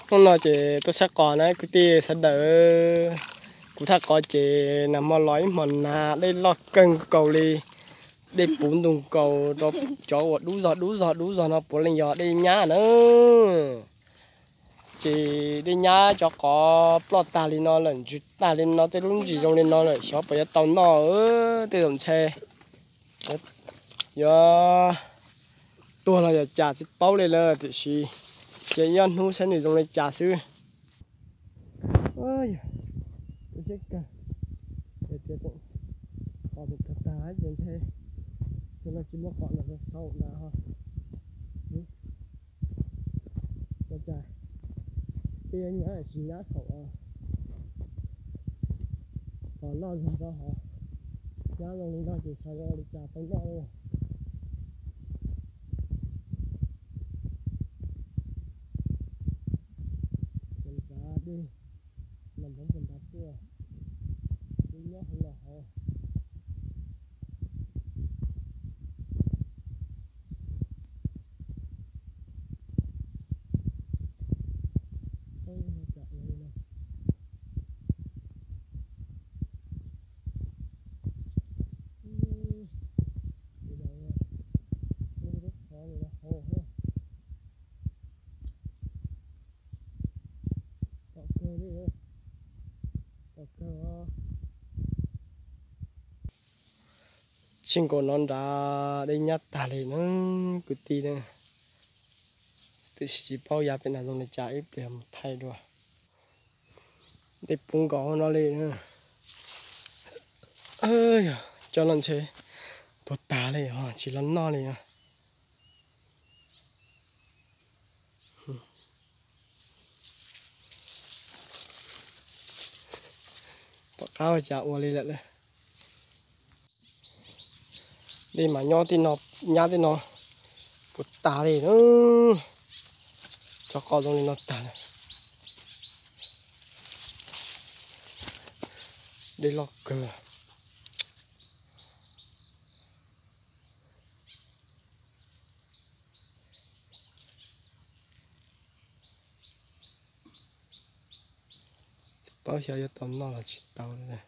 Hnub no ces tuaj saib qos na kwv tij sawv daws. Kuv thaj qos ces nag hmo los ib hmos nag dej loj kawg nkaus li. Dej puv ntu nkaus rau cov uas dub zog dub zog dub zog no puav leej yog dej nyab na. Ces dej nyab cov qos ploj tag li no lawm, ntsws tag li no, tej lub ntsis zoo li no lawm xyov puas yuav tau noj. Tej zaum ntshe yuav tuag los yog cas tsis paub li lawm, tiam sis cia ib ob hnub saib nws zoo li cas xwb. Ua siab kawg, qos tag ces ntshe xyoo no tsis muaj qos los saum ntawd ho. Ua cas peb nyab tsis nyab saum, qos loj zog rau hauv, nyab zoo li no ces xyov yuav ua li cas tau noj li. Ces nrad dej, nag hmo puag nrad tuaj, dej nyob hauv los hauv. Tsis nkaus no nrad dej nyab tag li na kwv tij na. Tiam sis tsis paub yav pem no zoo li cas, ib pliag mus thaij dua. Dej puv nkaus no li. Yog cov no ntshe tuag tag li os, tsis los noj li os. Pom qab ua cas ua li lawm. Dej mas nyob tej no, nyab tej no puas tas li na. Cov qos zoo li no tag. Dej loj kawg. Tsis paub xyov yuav tau noj los tsis tau li.